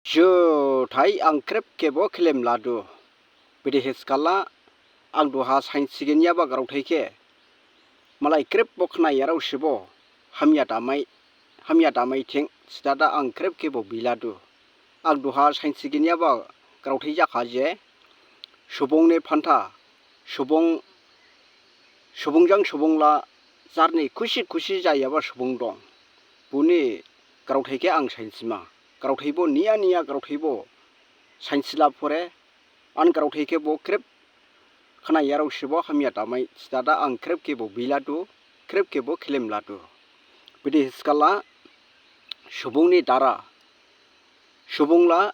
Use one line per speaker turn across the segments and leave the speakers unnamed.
Jotai ang krep kebo klem ladu. Bidi heskala ang duha sains sigenya ba garau taike. Malai krep bokna yarau shibo. Hamya damai ting sidada ang krep kebo biladu. Ang duha sains sigenya ba garau tai jaka je. Subong ne phanta. Subongjang subongla jarni kusi jayaba subong dong. Buni garau taike ang sains ma. Garau taibo niya garau taibo saintsila pore an garau taike bo krep khana yarau shibo hamya damai sidada ang krep kebo biladu krep kebo klem ladu. Bidi hiskala subongni dara subongla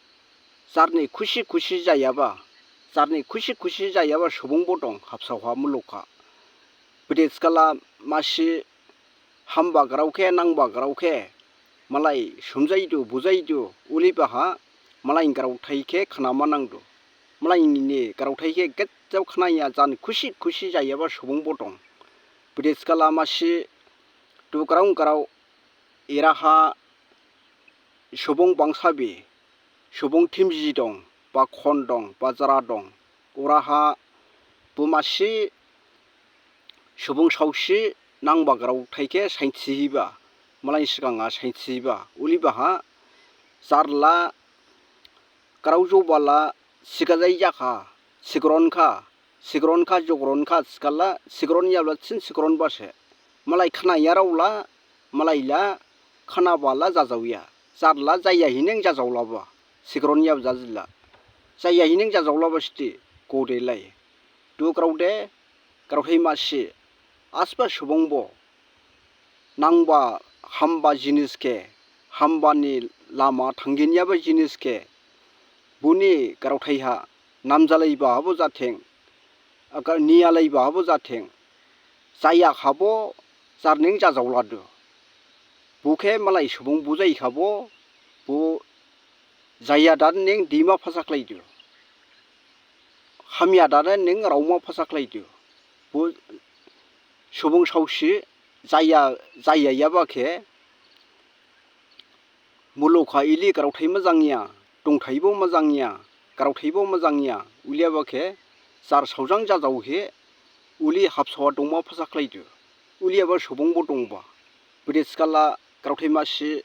jarni kusi jayaba subongbo dong hapsawa muloka. Bidi hiskala masi hamba garauke nangba garauke malai sumjaidu bujaidu ulibaha malai garau taike khanama nangdu malai ni garau taike getjau khanaya jan kusi jayaba subongbo dong. Bidi hiskala masi du garau iraha subong bangsabi subong timji dong ba khon dong ba jara dong uraha bumasi subong sausi nangba garau taike saintsihiba malai siganga saintsihiba ulibaha jarla garau jobala sigajai jaka sigronka jogronka sikala sigron yabla tsin sigron base malai khana yarawla malaila khana bala jajauya jarla jaya hineng jajawlaba sigron yab jazilla jaya hineng jajawlaba sti kodelai du graude grauhei masi asba subongbo nangba hamba jiniske hambani lama thanginyaba jiniske buni garau thaiha namjalaiba habo jatheng agar niyalaiba habo jatheng jaya khabo jarning jajawladu buke malai subong bujai khabo bu jaya dan ning dima phasaklaidu hamya dan ning rauma phasaklaidu bu subong sausi jaya yabake muloka ili garau thai mojangya dongthaibo mojangya garau thaibo mojangya uliabake jar saujang jajauhe uli hapsawa dongma phasaklaidu uliaba subongbo dongba. Bidi hiskala garau thai masi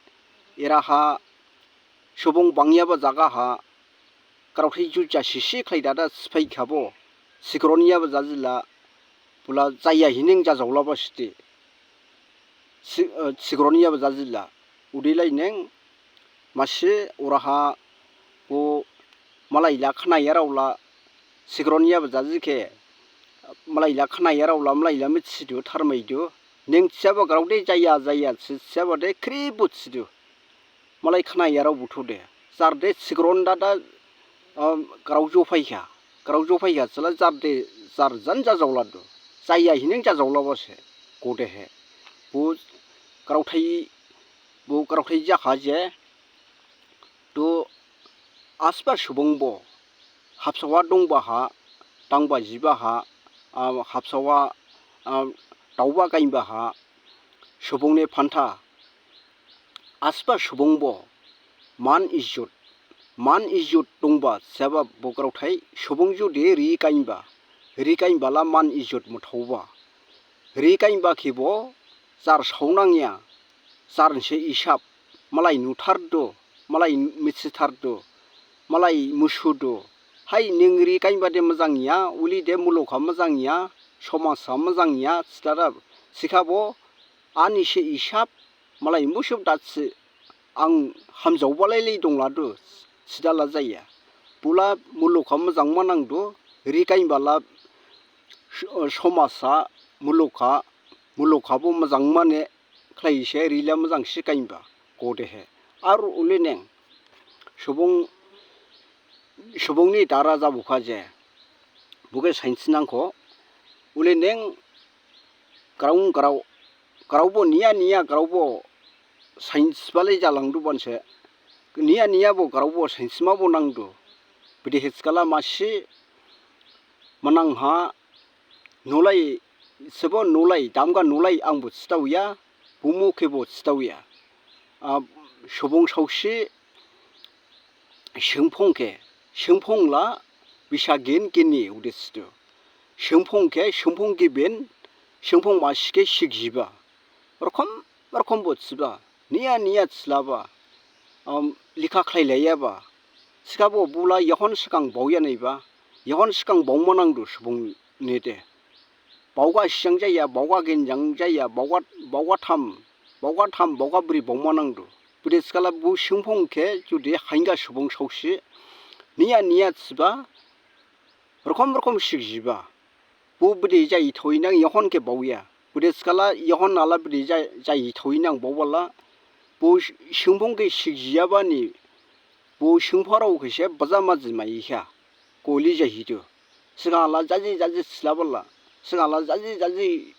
iraha subong bangyaba jagaha garau thai juja sisi khlaidada sipaikabo sigronyaba jazilla bula jaya hineng jajawlaba sti sigronyaba jazilla udilai neng masi uraha bo malaila khana yarawla sigronyaba jazike malaila khana yarawla malaila mitsidu tharmaidu neng tsaba garaude jaya tsaba de kribu tsidu malai khana yaraw butude jarde sigron dada garau jofaika sala jarde jarjan jajawladu jaya hineng jajawlabase kodehe bu garau thai jaka je du asba subongbo hapsawa dongbaha tangba jibaha hapsawa dauba gainbaha subongne phanta asba subongbo man izzut dongba seba bograu thai subong jude ri kainbala man izzut muthauba ri kainba khibo jar saunangya jarnse isap malai nutardo malai mitsitardo malai musudo hai ningri kainbade mojangya uli de muloka mojangya somasa mojangya sidara sikabo anise isap malai musub datsi ang hamjaubalai lei dongladu sidala jaya bula muloka mojang manangdu ri kainbala somasa mulokabo mojang mane khlaise rila mojang sikainba kodehe ar ulineng subongni dara jabuka je buke sainsinangko ulineng garaubo niya garaubo sainsbalai jalangdu banse niya bo garaubo sainsmabo nangdu. Bidi hiskala masi manangha nolai sebo nolai damga nolai angbo chitauya bumu kebo chitauya subong sausi 성풍게 성풍라 비사긴 기니 우리스도 성풍게 성풍기변 성풍 마시게 식지바 rokom botsba niya tslaba likha khlaileyaba sikabo bula yahon sikang bauya neiba yahon sikang baumanang du subung nede bauga siangjaya bauga genjangjaya bauga tham bauga bri baumanang du bri skala bu singphongke judi hainga subung sausi niya tsba rokom sikjiba bu bri jai thoinang yahon ke bauya bri skala yahon ala bri jai thoinang bawala bu singphongke sikjiyabani bu singpharaw kese bazamaji maiha koli jahido sigala jaji slabala sigala jaji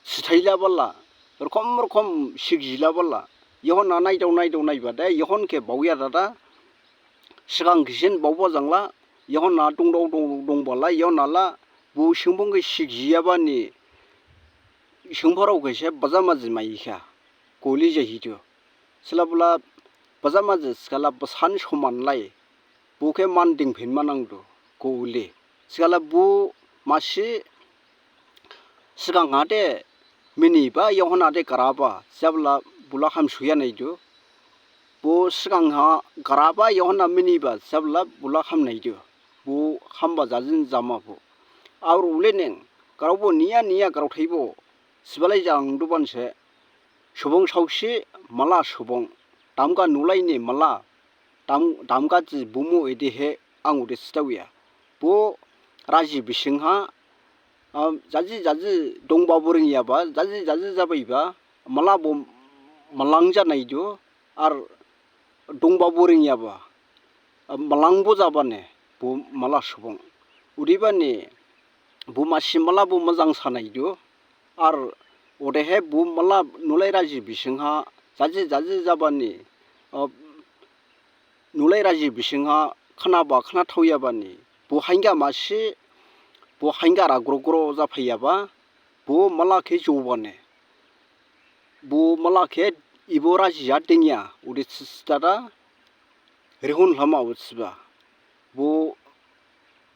sithailabala rokom sikjilabala yahon naidau naibada yahon ke bauya dada sigang gisin bawba jangla yahon na dongbala yahon ala bu singphongke sikjiyabani singpharaw kese bazamaji maiha koli jahido slabla bazamaji skala basan somanlai buke manding phinmanangdu koli skala bu masi sigang ade miniba yahon ade karaba jabla bula ham suya naidu bu sigang ha karaba yahon na miniba jabla bula ham naidu bu hamba jajin jamabu aur uleneng karabo niya karau thaibo sibalai jang dubanse subong sausi mala subong damga nulaini mala damga ji bumu edehe ang ude stawiya bu raji bisingha jaji dongbaburing yaba jaji jabaiba mala bo malangja naidu ar dongbaburing yaba malangbo jabane bu mala subong udibani bu masi mala bu mojang sanaidu ar odehe bu mala nulai raji bisingha jaji jabani nulai raji bisingha khana thawyabani bu hainga masi bu hainga ra gro japhayaba bu mala ke jobane bu mala ke ibo raji jadengya udi stada rehun lama utsba bu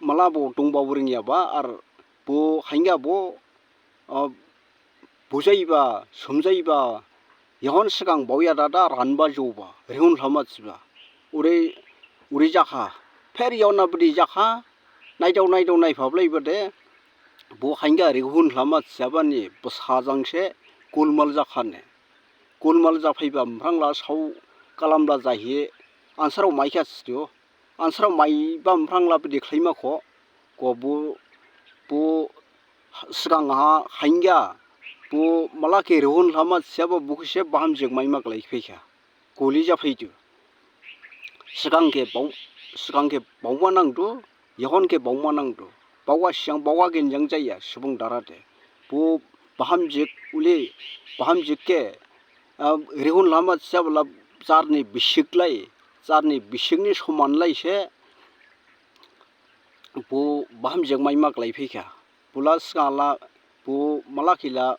mala bo dongbaburing yaba ar bu hainga bo bujaiba somjaiba yahon sigang bauya dada ranba joba rehun lama tsba uri jakha fer yawna bri jakha naidau naifablai bade bu hainga rehun lama tsabani basajangse golmal jakhane golmal jafaiba mrangla sau kalamla jahiye ansaraw maikha sdio ansaraw maiba mrangla bdi khlaimako ko bu sigang ha hainga bu malake rehun lama tsaba bukse bahamjek maimak laifeikha koli jafaidu sigangke baumanangdu yahonke baumanangdu bawa siang bawa genjang jaya subung darade bu bahamjek ule bahamjekke rehun lama tsabla jarni bisikni somanlai se bu bahamjek maimak laifeikha bula skala bu malakila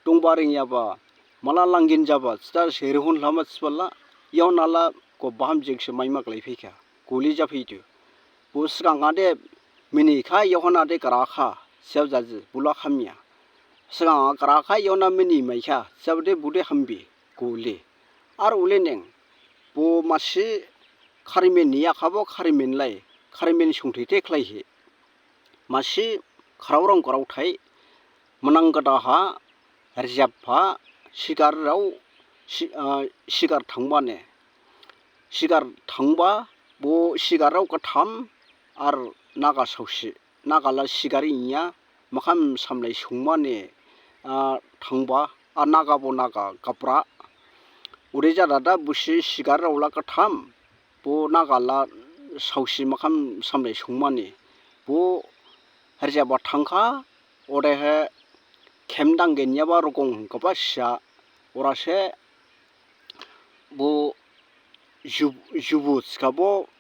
dongbaring yaba mala langin jaba star serehun lama tsbala yawnala ko bahamjek se maimak laifeikha koli jafaidu bu sigang ade mini kha yahon ade karakha sebjaji bula khamya sigang karakha yawna mini maikha sebde bude hambi koli ar uleneng bu masi kharimen niya khabo kharimenlai kharimen sungthite khlaihi masi kharawrang thai mananggadaha rjapha sigar thangba bu sigaraw katham ar naga sausi nagala sigari inya makham samlai sungmane thangba ar naga kapra ureja dada busi sigaraw la katham bu nagala sausi makham samlai sungmane bu rjaba thangkha odehe khemdang genyaba rokong kapasya orase bu jubu skabo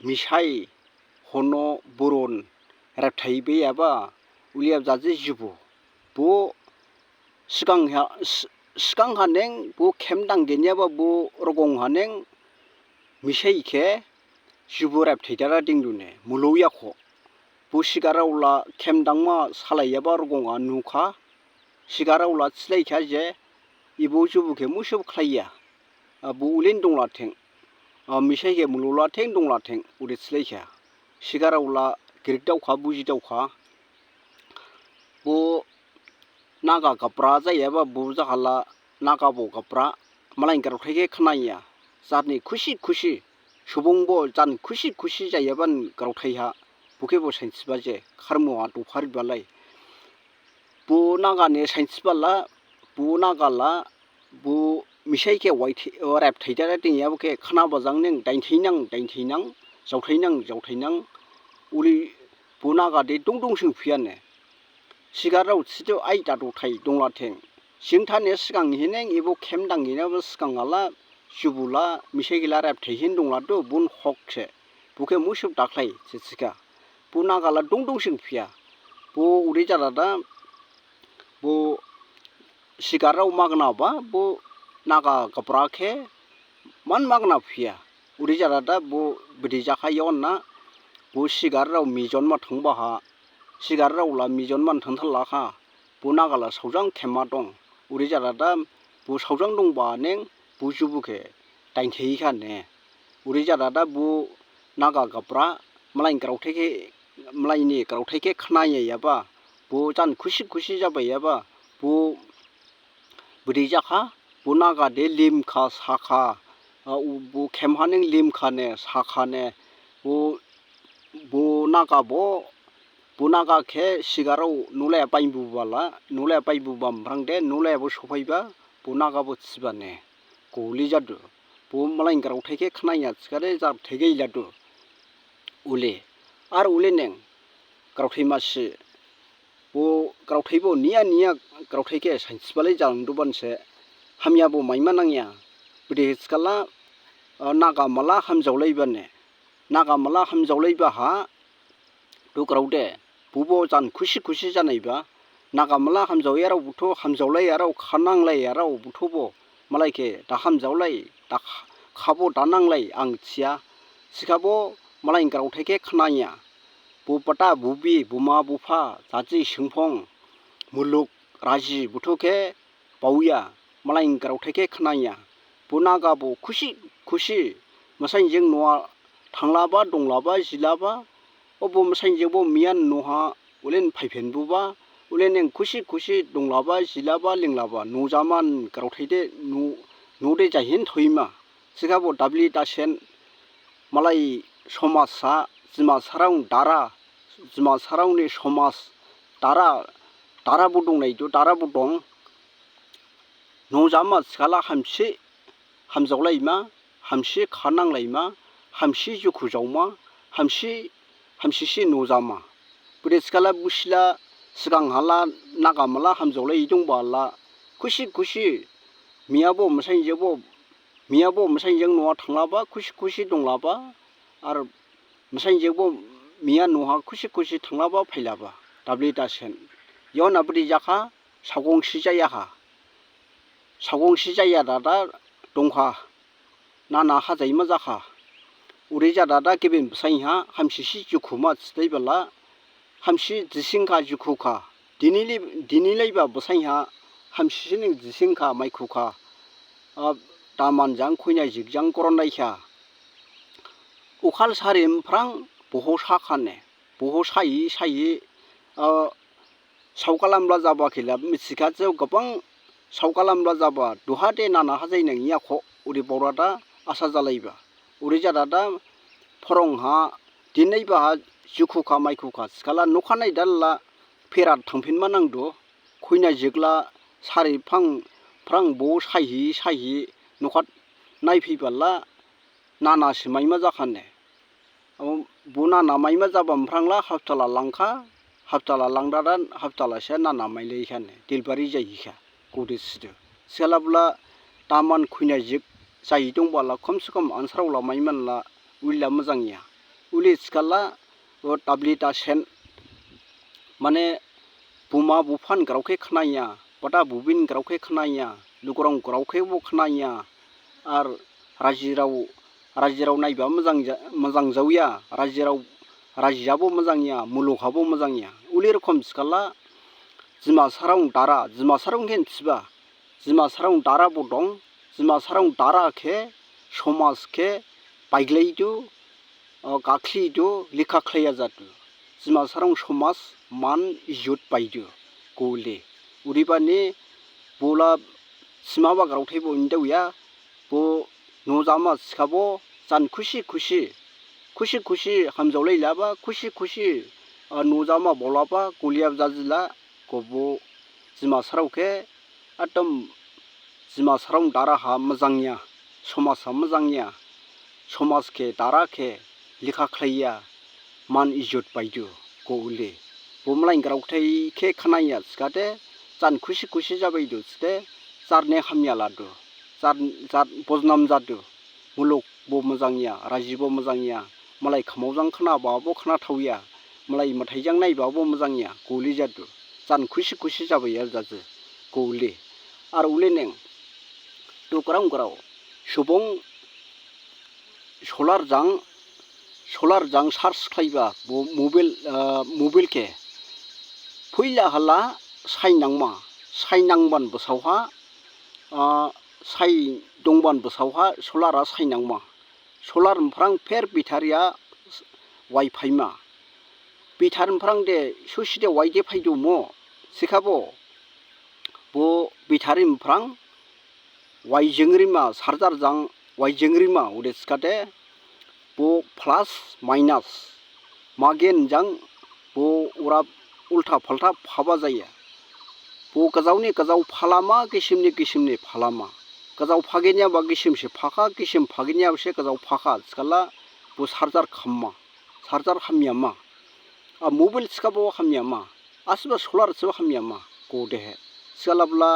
misai hono buron rathaibe yaba uliab jaji jubu bu sigang haneng bu khemdang genyaba bu rokong haneng misai ke जुबुराब थैदारा दिंदुने मुलौयाखो बु सिगारावला खेमदांमा सालायाबा रगङा नुखा सिगारावला थिलायखा जे इबो जुबुखे मुसुब ख्लाया बु woollen दंलाथें मिसाइगे मुलौलाथें दंलाथें उदे थिलायखा सिगारावला गिरिक दावखा बुजि दावखा बु नागा गाप्रा जायाबा बु जाहाला नागा बो गाप्रा मालाय गारथायगे खनाया जातनि खुसि खुसि सुबुंबो जान खुसि खुसि जायाबान गारथायहा बुके बो साइन्सबा जे खारमुआ दफारिबालाय बु नागाने साइन्सबाला बु नागाला बु मिसाइके वाइथे राब थैदारा दिंया बुके खाना बाजांनें दाइनथैनां जावथैनां उरि बु नागादे दंदंसों फियाने सिगाराव थिदो आइ दादथाय दंलाथें सिंथाने सिगां हिनें इबो खेमदांगिनाबो सिगाङाला जुबुला मिसाइगिला राब थैहिन दंलादो बुन हकसे बुके मुसुब दाख्लाय जेसिका बु नागाला दंदंसों फिया बु उरि जारादा बु सिगाराव मागनाबा बु नागा गप्राखे मान मागना फिया उरि जारादा बु बिदि जाखायोना बु सिगाराव मिजन मा थांबाहा सिगारावला मिजन मान थांथारलाखा बु नागाला सावजां खेमा दं उरि जारादा बु सावजां दंबा नें बु जुबुखे दाइनथैखाने उरि जारादा बु नागा गप्रा मालायनि ग्रावथायखे खनायाबा बु जान खुसि खुसि जाबायाबा बु बिदि जाखा बु नागादे लिमखा साखा बु खेमहानें लिमखाने साखाने बु नागाखे सिगाराव नुलाया बायबुबा ओमफ्रांदे नुलायाबो सफायबा बु नागाबो थिबाने गलि जादो बु मालायनि ग्रावथायखे खनाया थिखारे जार थैगैलादो उले आरो उले नें ग्रावथाय मासि बु ग्रावथायबो निया ग्रावथायखे साइन्सबालाय जालांदोबानसे हामियाबो माइमा नांया बिदि थिखाला नागा माला हामजावलायबा हा दुग्रावदे बुबो जान खुसि खुसि जानायबा नागा माला हामजावया रावबोथ' हामजावलाया राव खानांलाया रावबोथ'बो मालायखे दा हामजावलाय दा खाबो दा नांलाय आं थिया सिखाबो मालायनि ग्रावथायखे खनाया बुपटा बुबि बुमा बुफा जाथि सोंफं मुलुग राजि बुथुखे बावया मालायनि ग्रावथायखे खनाया बु नागाबो खुसि खुसि मसाइजों न'आ थांलाबा दंलाबा जिलाबा अबो मसाइजोंबो मियान न'हा उलेन फाइफेनबुबा उलेन खुसि खुसि दंलाबा जिलाबा लिंलाबा न'जामान ग्रावथायदे न'दे जाहिन थैमा सिखाबो दाब्लि दासेन मालाय समाजआ जिमा सारावनि समाज दाराबो दंनायदो दाराबो दं न'जामा सिखाला हामजावलायमा हामसि खानांलायमा हामसि जुखु जावमा हामसिसि न'जामा बुदे सिखाला बुसिला सिगां हाला नागा माला हामजावलाय दंबाला खुसि खुसि मियाबो मसाइजों न'आ थांलाबा खुसि खुसि दंलाबा आरो मसाइजोंबो मिया न'हा खुसि खुसि थांलाबा फैलाबा दाब्लि दासेन इयावना बिदि जाखा सावगंसि जाया दादा दंखा नाना हाजायमा जाखा उरि जादादा गेबेन बसाइहा हामसिसि जुखुमा थिदैबला हामसि जिसिंखा जुखुखा दिनैलायबा बसाइहा हामसिसि नों जिसिंखा माइखुखा दामानजां खयनाय जिगजां करनायखा उखाल सारिमफ्रां बह साखाने बह सायि सावकालामब्ला जाबा खिला मिथिखाजों गोबां सावकालामब्ला जाबा दुहादे नाना हाजाय नोंनियाख' उरि बरादा आसा जालायबा उरि जादादा फरंहा दिनैबाहा जुखुखा माइखुखा सिखाला नखानाय दाल्ला फेराद थांफिनमा नांदो खयना जिगला सारिफ्रां बह सायि नखा नायफैबाला नानासि माइमा जाखाने बु नाना माइमा जाबा ओमफ्रांला हाबताला लांदादा हाबतालासे नाना माइलायखाने दिलबारि जायिखा गदे सिदो सिखालाब्ला दामान खयना जिग जायि दंबाला खमसे खम आनसारावला माइमानला उइला मोजांया उलि सिखाला दाब्लि दासेन माने बुमा बुफान ग्रावखे खनाया बटा बुबिन ग्रावखे खनाया लुगरं ग्रावखेबो खनाया आर रायजोआव नायबा मोजां जावया रायजोआबो मोजांनिया मुलुगाबो मोजांनिया उलि रखम सिखाला जिमासाराव दारा जिमासाराव खेनथिबा जिमासाराव दाराबो दं जिमासाराव दाराखे समाजखे बायग्लायदो गाख्लिदो लेखा खाया जादो जिमासाराव समाज मान इज्जत बायदो गले उरिबानि बोला सिमा बागाराव थैबो इंदावया बो नजामा सिखाबो जान खुसि खुसि हामजावलायलाबा खुसि नजामा बलाबा गलियाब जाजिला गबो जिमासारावखे एकदम जिमासाराव दाराहा मोजांनिया समाजा मोजांनिया समाजखे दाराखे लेखा खाया मान इज्जत बायदो गले बोमलाइन ग्रावथैखे खानाया सिखादे जान खुसि जाबायदो सिदे जारने हामिया लादो जार बजनाम जादो मुलुगबो मोजांनिया रायजोबो मोजांनिया मालाय खामावजां खोनाबाबो खोनाथावया मालाय मोथायजां नायबाबो मोजांनिया गले जादो जान खुसि जाबाय आरो जाजो गले आरो उले नें दुग्राव सुबुं सलारजां चार्ज खालायबा मबाइलखे फैला हाला सायनांबान बोसावहा साय दंबान बोसावहा सलारा सायनांमा सलार ओमफ्रां फेर बेटारिया वाइफाइ मा बेटारि ओमफ्रां दे सुसिदे वाइदे फायदो म सिखाबो बो बेटारि ओमफ्रां वाइजेंरिमा चार्जारजां वाइजेंरिमा उदे सिखादे बो प्लास माइनास मागेनजां बो उरा उल्टा फाल्टा फाबा जाया बो गजाव फालामा गिसिमनि फालामा गजाव फागेनियाबा गिसिमसे फाखा गिसिम फागेनियाबसे गजाव फाखा सिखाला बो चार्जार खाममा चार्जार हामियामा मबाइल सिखाबो हामियामा आसिबा सलारसो हामियामा गदेहे सिखालाब्ला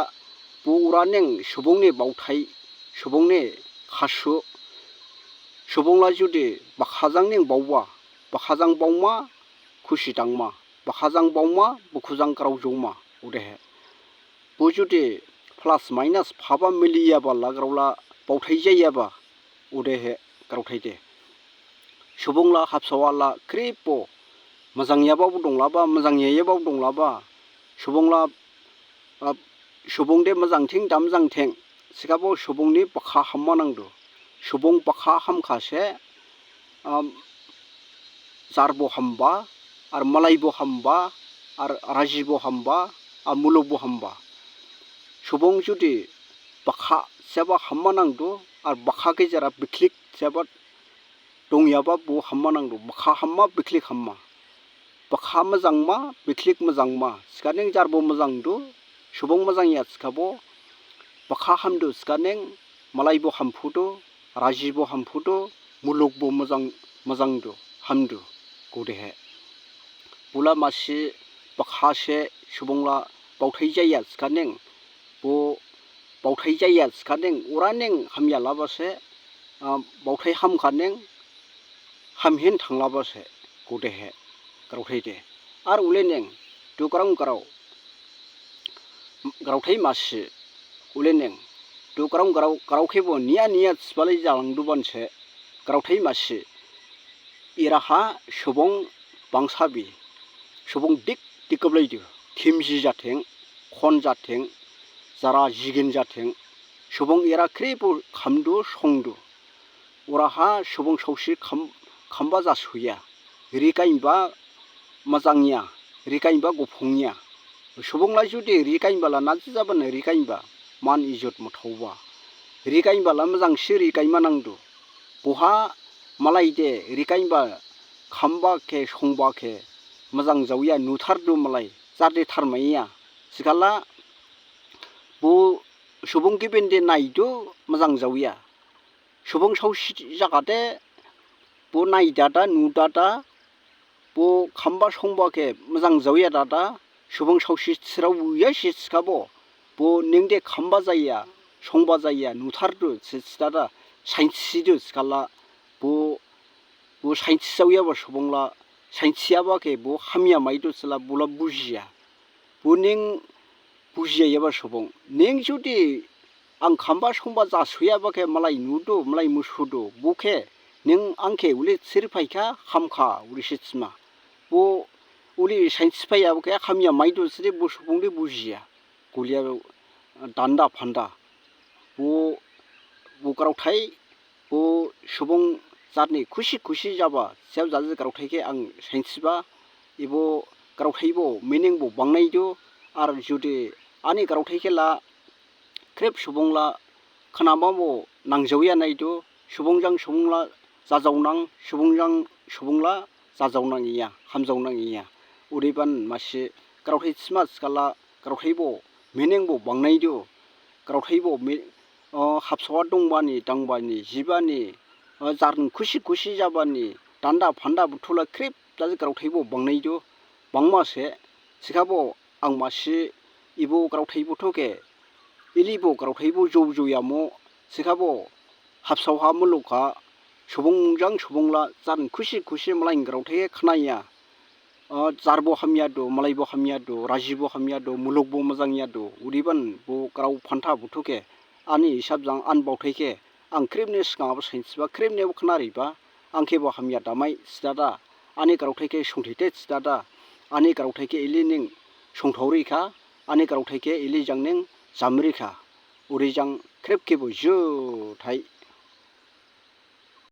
बो उरा नें सुबुंनि बावथाय सुबुंनि खासु सुबुंला जुदि बाखाजां नें बावबा बाखाजां बावमा खुसि दांमा बाखाजां बावमा बुखुजां ग्राव जौमा उदेहे बो जुदि प्लास माइनास फाबा मिलियाबा लाग्रावला बावथाय जायाबा उदेहे ग्रावथाय दे सुबुंला हाबसावाला क्रिपो मोजांनियाबाबो दंलाबा मोजांनियाबाबो दंलाबा सुबुंला सुबुंदे मोजांथिं दा मोजांथिं सिखाबो सुबुंनि बाखा हाममा नांदो सुबुं बाखा हामखासे जारबो हामबा आरो मालायबो हामबा आरो रायजोबो हामबा आरो मुलुगबो हामबा सुबुं जुदि बाखा सेबा हाममा नांदो आरो बाखा गेजेरा बिख्लिक सेबा दंयाबा बो हाममा नांदो बाखा हाममा बिख्लिक हाममा बाखा मोजांमा बिख्लिक मोजांमा सिखानें जारबो मोजांदो सुबुं मोजांया सिखाबो बाखा हामदो सिखानें मालायबो हामफुदो रायजोबो हामफुदो मुलुगबो मोजांदो हामदो गदेहे बुला मासि बाखासे सुबुंला बावथाय जाया सिखानें बो बावथाय जाया सिखानें उरानें हामिया लाबासे बावथाय हामखानें हामहेन थांलाबासे गदेहे ग्रावथाय दे आरो उले नें दुग्राव ग्रावथाय मासि उले नें ग्रावखेबो निया थिबालाय जालांदोबानसे ग्रावथाय मासि इराहा सुबुं बांसाबि सुबुं दिगबलायदो थिमजि जाथें खन जाथें जारा जिगिन जाथें सुबुं इरा क्रिबो खामदो संदो उराहा सुबुं सावसि खामबा जासुया रिकाइबा मोजांनिया रिकाइबा गुफुंनिया सुबुंला जुदि रिकाइबाला नाजि जाबानो रिकाइबा मान इज्जत मथावबा रिकाइबाला मोजांसि रिकाइमा नांदो बहा मालाय दे रिकाइबा खामबाखे संबाखे मोजां जावया नुथारदो मालाय जारदे थारमाइया सिखाला बो सुबुं गिबेन्दे नायदो मोजां जावया सुबुं सावसि जागादे बो नायदादा नुदादा बो खामबा संबाखे मोजां जावया दादा सुबुं सावसि थिरावया सिखाबो बो नोंदे खामबा जाया संबा जाया नुथारदो सिदादा साइन्सिदो सिखाला बो साइन्स जावयाबा सुबुंला साइन्सियाबाखे बो हामिया माइदो सिला बोला बुजिया बो नों बुजियाबा सुबुं नों जुदि आं खामबा संबा जासुयाबाखे मालाय नुदो मालाय मुसुदो बखे नों आंखे उले सिरफाइखा खामखा उले सिमा वो उले साइन्स फायाबाखे खामिया माइदो सिरे बुसुबुंदे बुजिया गलिया दान्दा फान्दा वो गारावथाय वो सुबुं जातनि खुसि जाबा सेव जाजो गारावथायखे आं साइन्सबा इबो गारावथायबो मिनिंबो बांनायदो आरो जुदि आंनि गारावथायखेला क्रेब सुबुंला खोनाबाबो नांजावया नायदो सुबुंजों सुबुंला जाजावनां सुबुंला जाजावनाङिया हामजावनाङिया उदैबान मासे गारावथाय सिमा सिखाला गारावथायबो मिनिंबो बांनायदो गारावथायबो हाबसावा दंबानि दांबानि जिबानि जारन खुसि जाबानि दान्दा फान्दा बुथुला क्रेब जाजो गारावथायबो बांनायदो बांमासे सिखाबो आं मासे इबो गारावथायबोथ'के इलिबो गारावथायबो जौयामो सिखाबो हाबसावहा मुलुगहा सुबुंजों सुबुंला जारन खुसि मालायनि गारावथाय खोनाया जारबो हामियादो मालायबो हामियादो राजिबो हामियादो मुलुगबो मोजांयादो उदैबान बो गाराव फान्था बुथुके आंनि हिसाबजों आनबावथायखे आं क्रेबनि सिगाङाबो साइन्सबा क्रेबनियाबो खोनारिबा आंखेबो हामिया दामाय सिदादा आंनि गारावथायखे संथेथे सिदादा आंनि गारावथायखे इलि नों संथावरिखा आंनि गारावथायखे इलिजों नों जामरिखा उदैजों क्रेबखेबो जो थाय